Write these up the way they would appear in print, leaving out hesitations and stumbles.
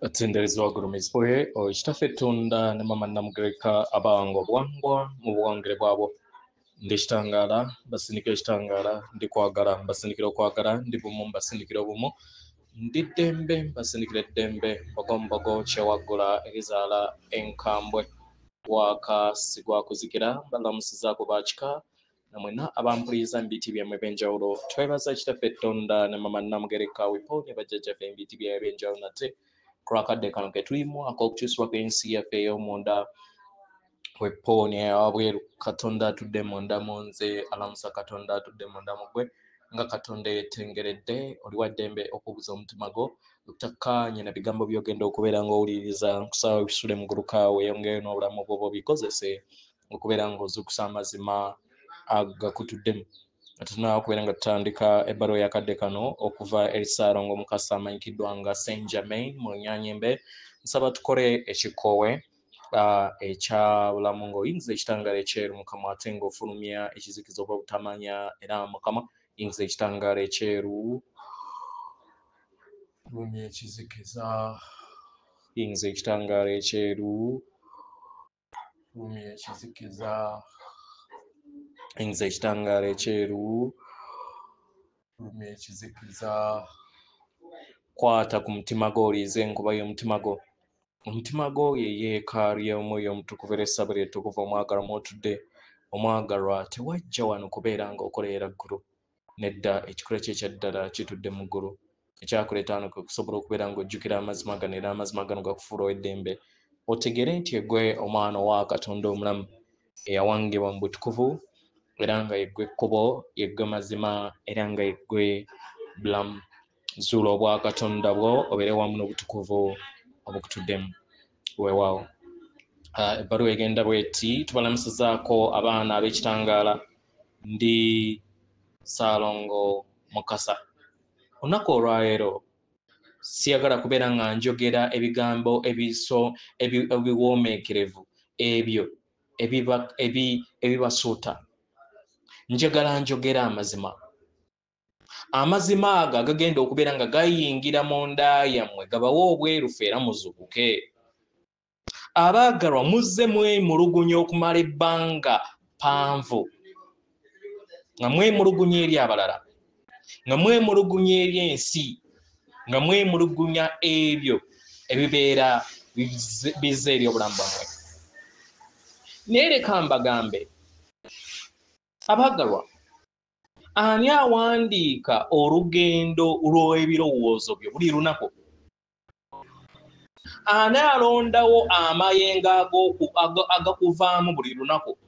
Attenderezebwa agulumizibwe oyo Kitaffe Ttunda ne Maama Nnamugereka abawanga obuwangwa mu buwangire bwabwo. Ndi kitangaala, mbasindikira ekitangaala, ndi kwagala, mbasindikira okwagala, ndi bumu, mbasindikira obumu, ndi ddembe, mbasindikira eddembe, mbogo mbogo, kyewaggula erizaala enkambwe. Gwaka si gwa kuzikira, mbalamusizaako baakika na mwenna abampuliriza mu biti byammwe eby'enjawulo. Twebaza Kitaffe Ttunda ne Maama Nnamugereka Wipo ne bajjajjaffe mu biti byabwe eby'enjawulo nate ku lw'akadde kano ke tulimu ak'okukyusibwa kw'ensi yaffe ey'omunda wepo neyawabweru. Katonda atudde munda mu nze alamusa Katonda atudde munda mu ggwe nga Katonda yeetengeredde. Oli wa ddembe okubuza omutima gwo otakkaanya na bigambo by'ogenda okubeera ng'owuliriza. Nkusaba ebisule muguluka weeyongereyo n'obulamu bwo obikozese okubeera ng'ozuukusa amazima agakutuddemu. Tunaba okubeera nga tutandika ebbaluwa y'akadde kano okuva eri Ssaalongo Mukasa amanyikiddwa nga Saint Germain mu Nnyanyembe. Nsaba tukole ekikkowe ekya bulamu ng'oyingiza ekitangaala ekyeru Mukama, ate ng'ofulumya ekizikiza oba obutamanya. Era Mukama, yingiza ekitangaala ekyeru, fulumya ekizikiza, yingiza ekitangaala ekyeru, fulumya ekizikiza, yingiza ekitangaala ekyeru, fulumya ekizikiza. Kwata ku mutima gwo oliize enkuba y'omutima gwo. Omutima gwo ye yeekaalu y'Omwoyo Omutukuvu era essabo lye ettukuvu omwagalwa mw'otudde. Omwagalwa, tewajja wano kubeera ng'okolerera ggulu. Nedda, ekikula kye ekyaddala kitudde mu ggulu. Ekyakuleeta wano kwe kusobola okubeera ng'ojjukira amazima gano era amazima gano gakufuula ow'eddembe. Otegeere nti eggwe omwana owa Katonda omulamu eyawangibwa mu butukuvu, era nga yeggwe kkubo, yeggwe mazima, era nga yeggwe bulamu. Zuula obwakatonda bwo obeere wamu n'obutukuvu obukutuddemu. Weewaawo. Ebbaluwa egenda bw'eti: tubalamusizaako abaana ab'ekitangaala. Ndi Ssaalongo Mukasa. Olunaku olwaleero siyagala kubeera nga njogera ebigambo ebiwoomeekerevu ebyo ebibasuuta. Njagala njogera amazima. Amazima ago agagenda okubeera nga gayingira mu nda yammwe gabawe obwerufu era muzuukuke. Abaagalwa, muzze mwemulugunya okumala ebbanga ppanvu, nga mwemulugunya eri abalala, nga mwemulugunya eri ensi, nga mwemulugunya ebyo ebibeera bizze eri obulamu bwammwe. Naye leka mbagambe abaagalwa, ani awandiika olugendo lw'ebirowoozo byo buli lunaku? Ani alondawo amayengo agakuvaamu buli lunaku?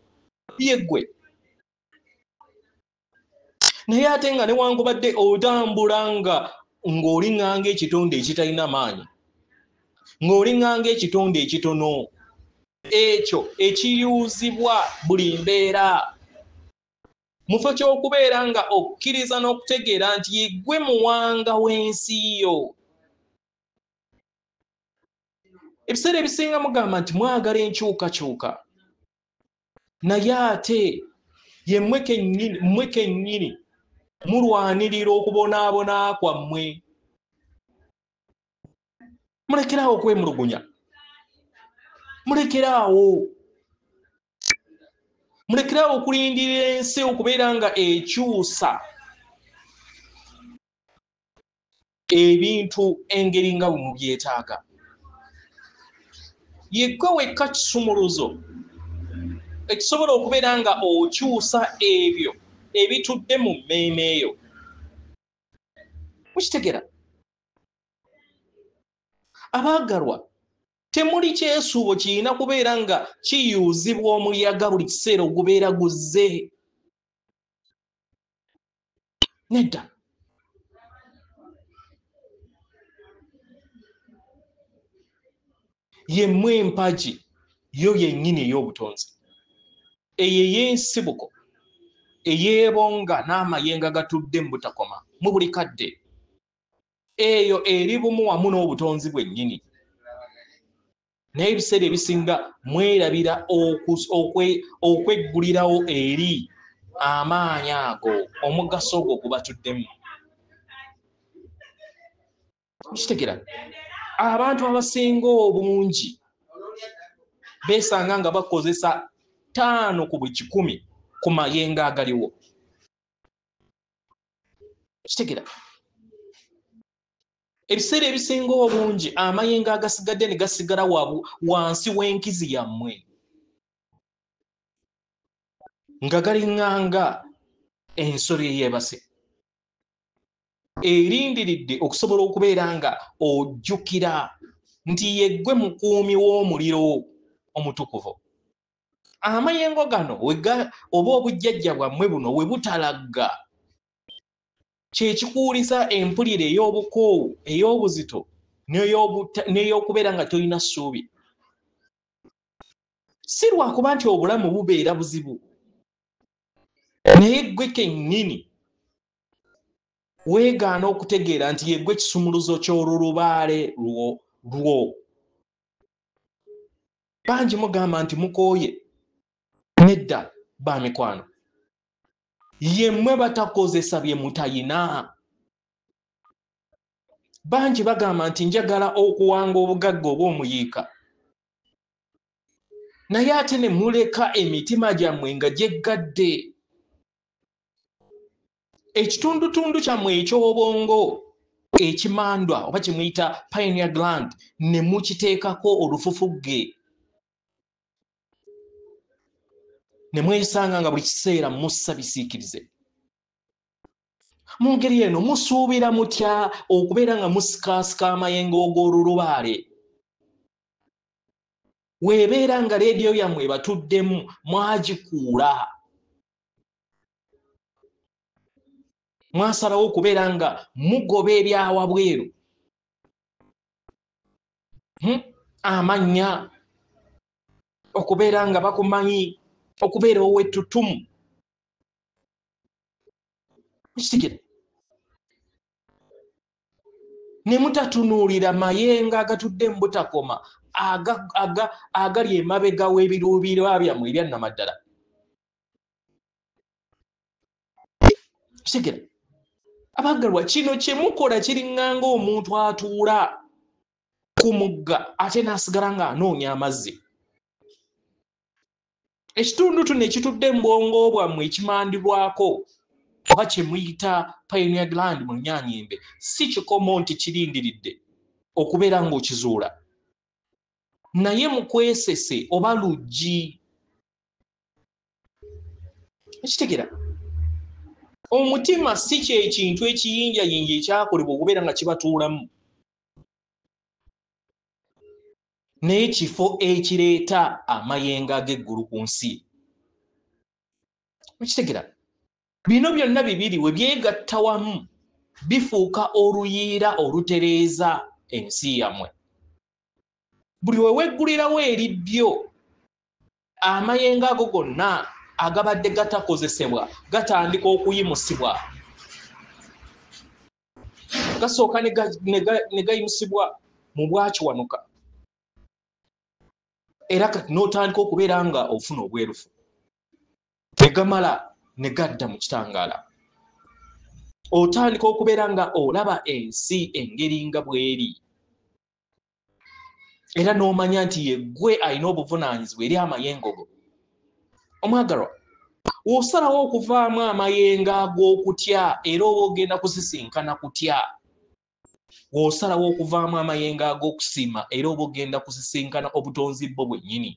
Ye ggwe. Naye ate nga newankubadde otambula nga ng'oliŋŋanga ekitonde ekitalina maanyi, ng'oliŋŋanga ekitonde ekitono, ekyo ekiyuuzibwa buli mbeera, mu kifo ky'okubeera nga okkiriza n'okutegeera nti yeggwe muwanga w'ensi yo. Ebiseera ebisinga mugamba nti mwagala enkyukakyuka, naye ate ye mmwe kennyini mulwanirira okubonaabona kwammwe. Mulekeraawo okwemulugunya, mulekeraawo, mulekeraawo okulindirira ensi okubeera nga ekyusa ebintu engeri nga bwe mubyetaaga. Yeggwe wekka kisumuluzo ekisobola okubeera nga okyusa ebyo ebitudde mu mmeeme eyo. Mukitegera abaagalwa, temuli kyesuubo kirina kubeera nga kiyuuzibwa omuyaga buli kiseera ogubeera guzze. Nedda. Yemmwe empagi yo yennyini ey'obutonzi, eyo ey'ensibuko eyeebonga n'amayengo agatudde mu butakoma mu buli kadde, eyo eri bumu wamu n'obutonzi bwennyini. Naye ebiseera ebisinga mwerabira okweggulirawo eri amaanyi ago, omugaso ogwo gubatuddemu. Mukitegera? Abantu abasinga obungi beesanga nga bakozesa 5 ku buli 100 ku mayengo agaliwo. Kitegeera? Ebiseera ebisinga obungi amayengo agasigadde ne gasigala wansi w'enkizi yammwe nga galiŋŋanga ensolo eyeebase erindiridde okusobola okubeera nga ojjukira nti yeggwe mukuumi w'omuliro omutukuvu. Amayengo gano oba obujjajja bwammwe buno we butalagga, kyekikuwuliza empulira ey'obukoowu, ey'obuzito, n'ey'okubeera nga tolina ssuubi. Si lwakuba nti obulamu bubeera buzibu, naye ggwe kennyini weegaana okutegeera nti yeggwe kisumuluzo ky'olulubaale lwo. Bangi mugamba nti mukooye. Nedda bamikwano, yemmwe batakozesa bye mutayina. Bangi bagamba nti njagala okuwanga obugagga oba omuyiika, naye ate ne muleka emitima gyammwe nga gyeggadde. Ekitundutundu kyammwe eky'obwongo ekimandwa oba kye muyita pineal gland ne mukiteekako olufufugge, ne mwesanga nga buli kiseera mussa bisiikirize. Mu ngeri eno musuubira mutya okubeera nga musikaasika amayengo og'olulubaale? Weebeera nga leediyo yammwe ebatuddemu mwagikuula, mwasalawo okubeera nga mugoba ebyawabweru, amannya, okubeera nga bakumanyi, okubeera ow'ettutumu. Mukitegere? Ne mutatunuulira mayengo agatudde mu butakoma agali emabega w'ebiruubirirwa byammwe ebyannamaddala. Kitegere? Abagalwa, kino kye mukola kiriŋŋanga omuntu atuula ku mugga ate n'asigala ng'anoonya amazzi. Ekitundutundu ekitudde mu bwongo bwammwe ekimandibwako oba kye muyita pineal gland mu Lunyaanyimbe si kikomo nti kirindiridde okubeera ng'okizuula, naye mukwesese oba luggi. Ekitegera? Omutima si kyekintu ekiyinjayinja ekyakolebwa okubeera nga kibatuulamu, naye kifo ekireeta amayengo ag'eggulu ku nsi. Mukitegera? Bino byonna bibiri we byegatta wamu bifuuka oluyiira olutereeza ensi yammwe. Buli we weggulirawo eri byo, amayengo ago gonna agabadde gatakozesebwa gatandika okuyimusibwa, gasooka ne gayimusibwa mu bwakiwanuka, era kati n'otandika okubeera nga ofuna obwerufu, ne gamala ne gadda mu kitangaala. Otandika okubeera nga olaba ensi engeri nga bw'eri, era n'omanya nti yeggwe alina obuvunaanyizibwa eri amayengo go. Omwagalwa, w'osalawo okuvaamu amayengo ag'okutya, era oba ogenda kusisinkana kutya. W'osalawo okuvaamu amayengo ag'okusiima, era oba ogenda kusisinkana obutonzi bwo bwennyini.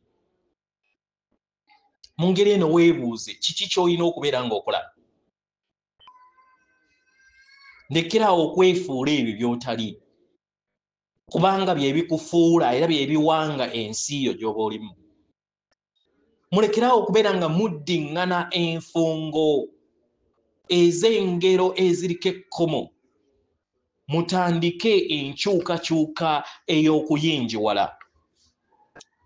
Mu ngeri eno weebuuze kiki ky'olina okubeera ng'okola. Ndekerawo okwefuula ebyo by'otali, kubanga bye bikufuula era bye biwanga ensi yo gy'oba olimu. Mulekerawo okubeera nga muddiŋŋana enfungo ez'engero eziriko ekkomo, mutandike enkyukakyuka ey'okuyinjiwala.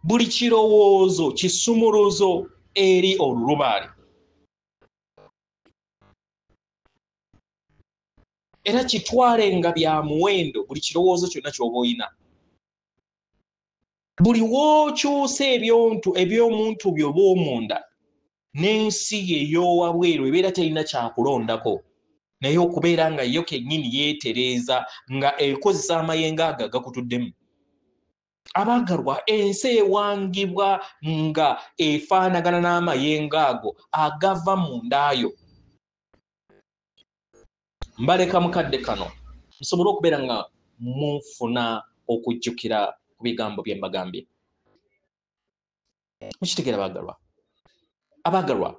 Buli kirowoozo kisumuluzo eri olulubaale, era kitwale nga bya muwendo buli kirowoozo kyonna ky'oba oyina. Buli w'okyusa eby'omuntu byo bw'omunda n'ensi ey'owabweru ebeera terina kyakulondako, naye okubeera nga yo kennyini yeetereeza nga ekozesa amayengo ago agakutuddemu. Abaagalwa, ensi ewangibwa nga efaanagana n'amayengo ago agava mu ndaayo. Mbaleka mukadde kano musobole okubeera nga mufuna okujjukira ku bigambo bye mbagambye. Mukitegeera abaagalwa? Abaagalwa,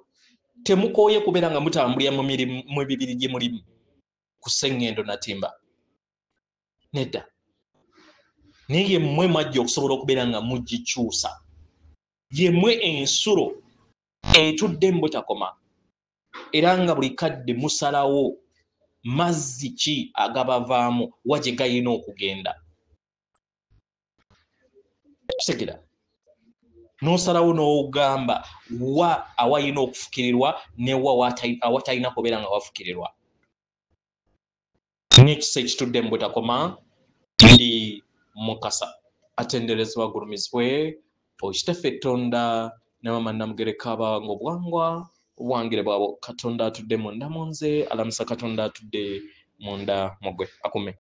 temukooye kubeera nga mutambulira mu mirimu mu bibiri gye mulimu ku sseŋŋendo natimba? Nedda, naye yemmwe mwajja okusobola okubeera nga mugikyusa. Yemmwe ensulo etudde mu butakoma, era nga buli kadde musalawo mazzi ki agabavaamu, wa gye gayina okugenda. Kitegeera n'osalawo n'ogamba wa awalina okufukirirwa ne wa awatalina kubeera nga wafukirirwa. N'ekisa ekitudde mu butakoma, ndi Mukasa atenderezebwa agulumizibwe Okitaffe Tonda ne Mama Namugereka, abawanga obuwangwa obuwangire bwabwe. Katonda atudde munda mu nze alamusa Katonda atudde munda mu gwe akume.